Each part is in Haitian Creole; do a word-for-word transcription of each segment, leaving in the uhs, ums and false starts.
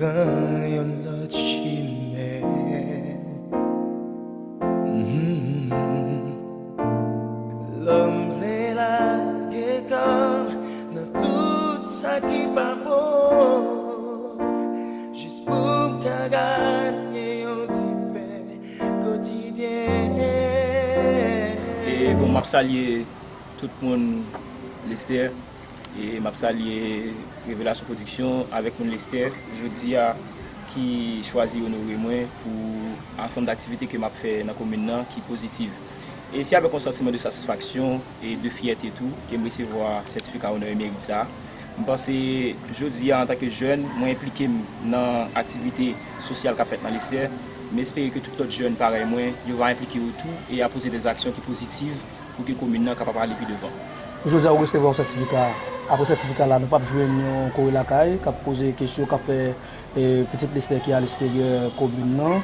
Pran yon lòt chimen. Mhm. Lòm vle lage kò l nan tout sa ki pa bon, jis pou m ka gade yon ti pen kotidyen. E bon, m ap salye tout moun Lestè. E m ap salye Revelasyon Pwodiksyon avèk moun Lestè jodi a ki chwazi onore mwen pou ansanm d aktivite ke m ap fè nan komin nan ki pozitiv. E se avèk yon santiman de satisfaksyon e de fyète tou ke m resevwa sètifika onè e merit sa a. M panse jodi a, antanke jèn, mwen enplike m nan aktivite sosyal k ap fèt nan Lestè. M espere ke tout lòt jèn parèy mwen, yo va enplike yo tou e a poze de aksyon ki pozitiv pou ke komin nan kapab ale pi devan. Jodi a, ou resevwa yon sètifika. Apre sètifika la, nou p ap jwenn yon Kore Lakay k ap poze kesyon, k ap fè e, pitit Lestè ki a leksteryè komin nan,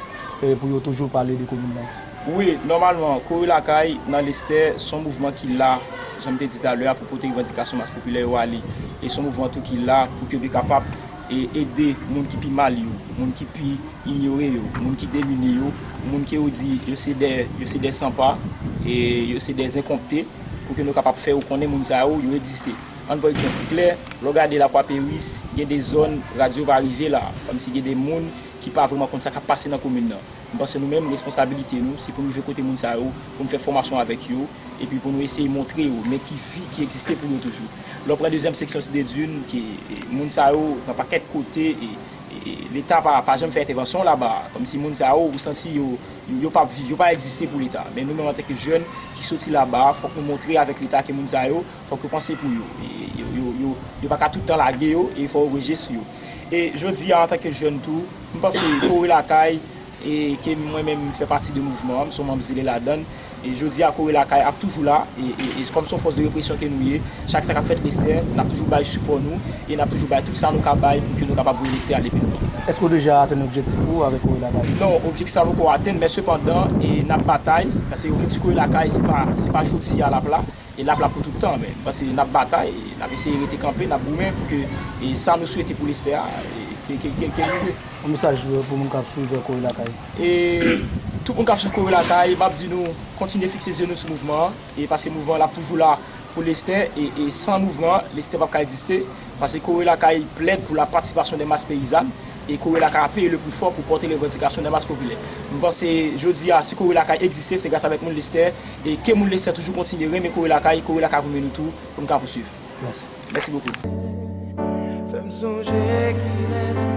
e, pou yo toujou pale de komin nan. Wi, nòmalman, Kore Lakay nan Lestè se yon mouvman ki la, jan m te di talè a, pou pote revandikasyon mas popilè yo ale. E se yon mouvman tou ki la pou ke yo kapab, e, ede moun ki pi mal yo, moun ki pi inyore yo, moun ki demini yo, moun ke yo di yo se de, yo se de sanpa, e yo se de enkonpte, pou ke nou kapab fè yo konnen moun sa yo, yo egziste. Ann pran egzanp ki klè, lè w gade Lakwaperis, gen de zòn radyo pa rive la, kòmsi gen de moun ki pa vrèman konn sa k ap pase nan komin nan. M panse nou menm, responsabilite nou, se pou nou rive kote moun sa yo, pou nou fè fòmasyon avèk yo, epi pou nou eseye montre yo, men ki vi ki egziste pou yo toujou. Lè w pran dezyèm seksyon Site Dune, ke, e, moun sa yo, nan pakèt kote, e, e, e, Leta pa, pa janm fè entèvansyon laba, kòmsi moun sa yo, ou santi yo, yo, yo p ap viv, yo pa egziste pou Leta. Men nou menm, antanke jèn ki soti laba, fòk nou montre avèk Leta ke moun sa yo, fòk yo panse pou yo. E, yo, yo, yo, yo pa ka tout tan lage yo, e fò yo voye je sou yo. E jodi a, antanke jèn tou, m panse Kore Lakay, e ke mwen menm m fè pati de mouvman an, m se yon manm zele ladan l. E jodi a, Kore Lakay ap toujou la, e, e, e kòm se yon fòs de represyon ke nou ye, chak sa k ap fèt Lestè, n ap toujou bay sipò nou, e n ap toujou bay tout sa nou ka bay pou ke nou kapab voye Lestè ale pi lwen. Èske w deja atenn objektif ou avèk Kore Lakay? Non, objektif sa poko atenn, men sepandan, e n ap batay, paske objektif Kore Lakay, se pa, se pa jodi a l ap la, e l ap la pou tout tan, men paske n ap batay, e n ap eseye rete kanpe, n ap goumen pou ke, e sa nou swete pou Lestè a, e ke, ke, ke, ke rive. Yon mesaj pou moun k ap swiv Kore Lakay? E tout moun k ap swiv Kore Lakay, m ap di nou, kontinye fikse zye nou sou mouvman an, e paske mouvman an, l ap toujou la pou Lestè, e, e san mouvman an, Lestè p ap ka egziste, paske Kore Lakay plèd pou la patisipasyon de mas peyizàn, e Kore Lakay a peye le pri fò pou pòte revandikasyon de mas popilè. M panse, jodi a, si Kore Lakay egziste, se gras avèk moun Lestè, e ke moun Lestè toujou kontinye renmen Kore Lakay, Kore Lakay ap renmen nou tou, pou n ka pouswiv. Mèsi. Mèsi bokou. Fè m sonje kilès